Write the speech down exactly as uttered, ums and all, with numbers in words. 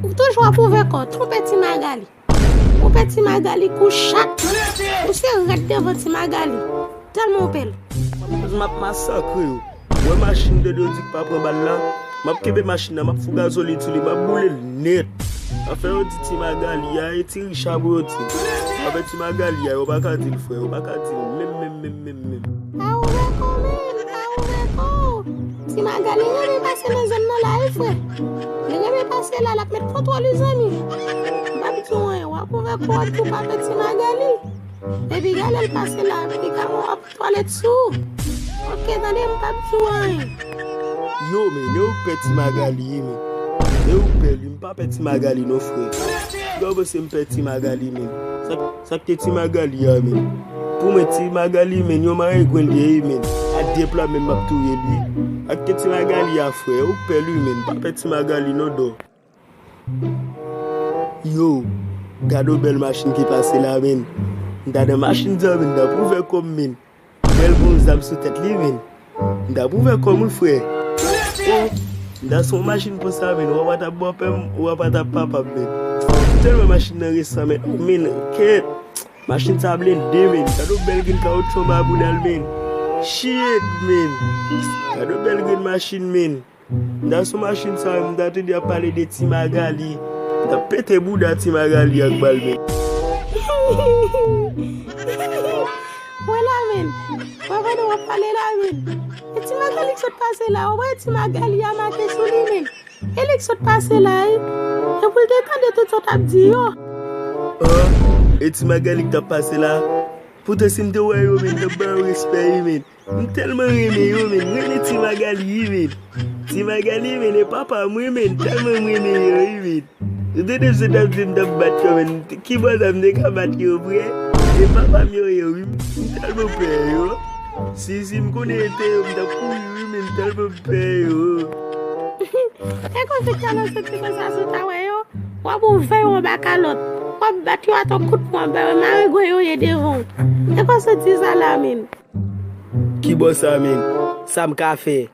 Ou toujou ap ouvè kò, twonpe Ti Magali. Twonpe Ti Magali kou chat. Ou se rèd devan Ti Magali. Tèlman ou pè l. M ap masakre yo. Wè machin de yo di k pa pran bal la. M ap kenbe machin nan, m ap fout gazolin sou li, m ap boule l nèt. Afè yo di Ti Magali a, e Ti Richa pou yo di. Afè Ti Magali a, yo pa ka di l frè, yo pa ka di l menm, menm, menm, menm, menm. Pa ouvè kò menm, pa ouvè kò. Ti Magali renmen pase nan zòn nan la wi frè. Li renmen pase la, l ap met kontwòl wi zanmi. M p ap di w anyen, w ap ouvè kò w ap tou pa pè Ti Magali. Epi gade l pase la, piga mwen w ap twalèt sou ou. Oke tande, m p ap di w anyen. Yo men, e ou k pè Ti Magali wi men. E ou k pè l wi, m pa pè Ti Magali non frè. Piga w panse m pè Ti Magali men. Sa k Sa k te Ti Magali a menm? Pou mwen Ti Magali menm, yon marengwen li ye wi menm. A de pla menm m ap touye l wi. Ak te Ti Magali a frè, ou pè l wi menm, pa pè Ti Magali non dò. Yo, gade yon bèl machin ki pase la menm. M ta nan machin sa menm, m ta pwouve kò m menm. Wè l gon zam sou tèt li menm. M ta pwouve kò m wi frè. Oh, m ta sou yon machin konsa menm, w a pa t ap bòpè m, w a pa t ap papa m menm. M tèlman machin nan resan menm, oh menm, kèt. Machin sa blende menm, gade yon bèl grenn kawotchou anba boudal menm. Shit menm. Gade yon bèl grenn machin menm. M ta sou machin sa menm, m ta tande y ap pale de Ti Magali. M ta pete bouda Ti Magali ak bal menm. Wè la menm. Wè pandan w ap pale la menm. E Ti Magali k sot pase la, ou wè Ti Magali a make sou li menm. E li k sot pase la wi. E pou l te tande tout sa w t ap di yo. Ah, e Ti Magali k t ap pase la. Poutan si m te wè yo menm, m t ap ba yo respè wi menm. M tèlman renmen yo menm, m renmen Ti Magali wi menm. Ti Magali menm, e papa m wi menm, tèlman m renmen yo wi menm. Ou tande m sot ap di m t ap bat yo menm, kibò sa m te ka bat yo vre? E papa m yo ye wi, m tèlman pè yo. Si, si m konnen e te yo, m t ap kouri wi menm, tèlman m pè yo. E konsa k ta nan soti konsa sou ta wè yo, w ap ouvè yo anba kalòt, w ap bat yo atò kout pwen anba yo, marengwen yo ye devan w. E konsa w di sa la menm. Kibò sa menm? Sa m ka fè?